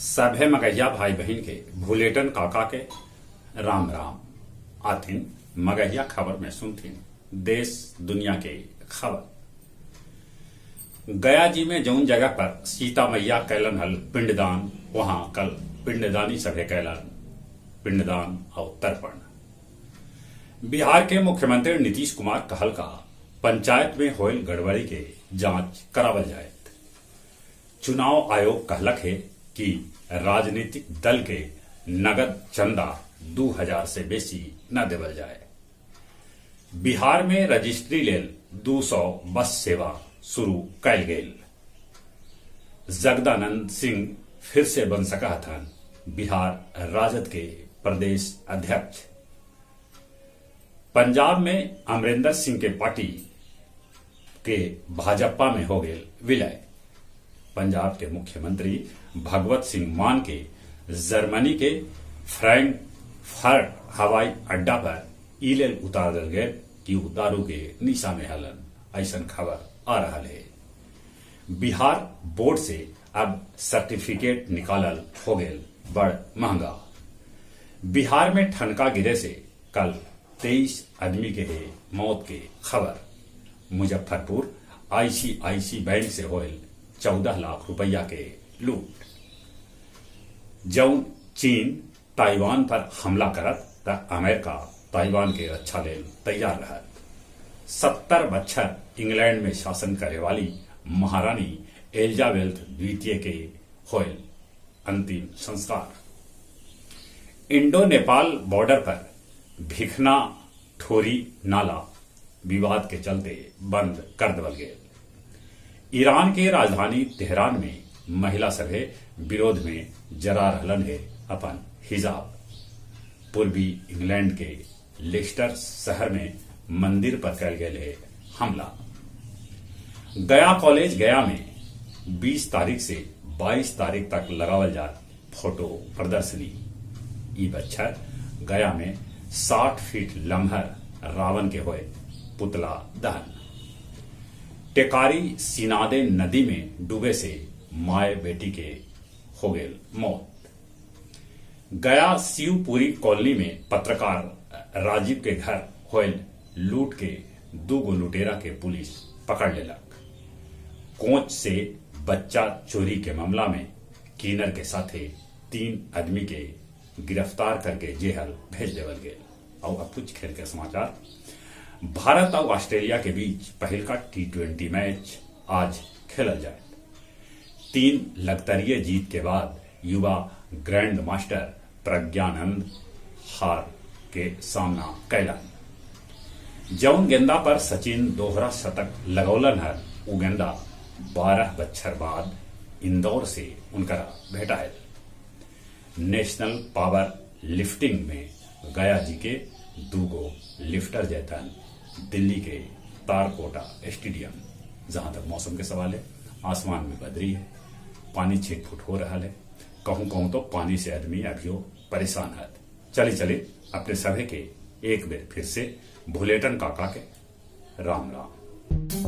सभे मगहिया भाई बहिन के भुलेटन काका के राम राम। आथिन मगहिया खबर में सुनथिन देश दुनिया के खबर। गया जी में जौन जगह पर सीता मैया कैलन हल पिंडदान, वहां कल पिंडदानी सभे कैलन पिंडदान और तर्पण। बिहार के मुख्यमंत्री नीतीश कुमार कहल का पंचायत में होयल गड़बड़ी के जांच करावल जाए। चुनाव आयोग कहलक है कि राजनीतिक दल के नगद चंदा 2000 से बेसी न देवल जाए। बिहार में रजिस्ट्री लेल 200 बस सेवा शुरू कैल गेल। जगदानंद सिंह फिर से बन सका हथन बिहार राजद के प्रदेश अध्यक्ष। पंजाब में अमरिंदर सिंह के पार्टी के भाजपा में हो गए विलय। पंजाब के मुख्यमंत्री भगवत सिंह मान के जर्मनी के फ्रैंकफर्ट हवाई अड्डा पर ई लेल उतार दिल गए कि उ दारू के निशा में हलन, ऐसा खबर आ रहा है। बिहार बोर्ड से अब सर्टिफिकेट निकालल हो गए बड़ महंगा। बिहार में ठनका गिरे से कल 23 आदमी के है मौत के खबर। मुजफ्फरपुर आईसीआईसी बैंक से होयल 14 लाख रुपया के लूट। जौन चीन ताइवान पर हमला करत त अमेरिका ताइवान के रक्षा लेल तैयार रहत। 70 बच्छर इंग्लैंड में शासन करे वाली महारानी एलिजाबेथ द्वितीय के होयल अंतिम संस्कार। इंडो नेपाल बॉर्डर पर भिखना ठोरी नाला विवाद के चलते बंद कर देवल गए। ईरान के राजधानी तेहरान में महिला सभे विरोध में जरा रहलन है अपन हिजाब। पूर्वी इंग्लैंड के लेस्टर शहर में मंदिर पर कैल गए है हमला। गया कॉलेज गया में 20 तारीख से 22 तारीख तक लगावल जात फोटो प्रदर्शनी। ई बच्छर गया में 60 फीट लम्हर रावण के होए पुतला दहन। टेकारी सिनादे नदी में डूबे से माए बेटी के हो गए मौत। गया शिवपुरी कॉलोनी में पत्रकार राजीव के घर होयल लूट के 2 गो लुटेरा के पुलिस पकड़ लेलक। कोच से बच्चा चोरी के मामला में किन्नर के साथे 3 आदमी के गिरफ्तार करके जेहल भेज देवल गए। और अब कुछ खेल के समाचार। भारत और ऑस्ट्रेलिया के बीच पहल का T20 match आज खेलल जाए। 3 लगतरीय जीत के बाद युवा ग्रैंड मास्टर प्रज्ञानंद हार के सामना कैलन। जौन गेंदा पर सचिन दोहरा शतक लगौलन है, उ गेंदा 12 बच्छर बाद इंदौर से उनका भेटायल। नेशनल पावर लिफ्टिंग में गया जी के 2 गो लिफ्टर जैतन दिल्ली के तारकोटा स्टेडियम। जहां तक मौसम के सवाल है, आसमान में बदरी है, पानी छिट फुट हो रहा है, कहूं कहूं तो पानी से आदमी अभियो परेशान है। चले चले अपने सभे के एक बेर फिर से भुलेटन काका के राम राम।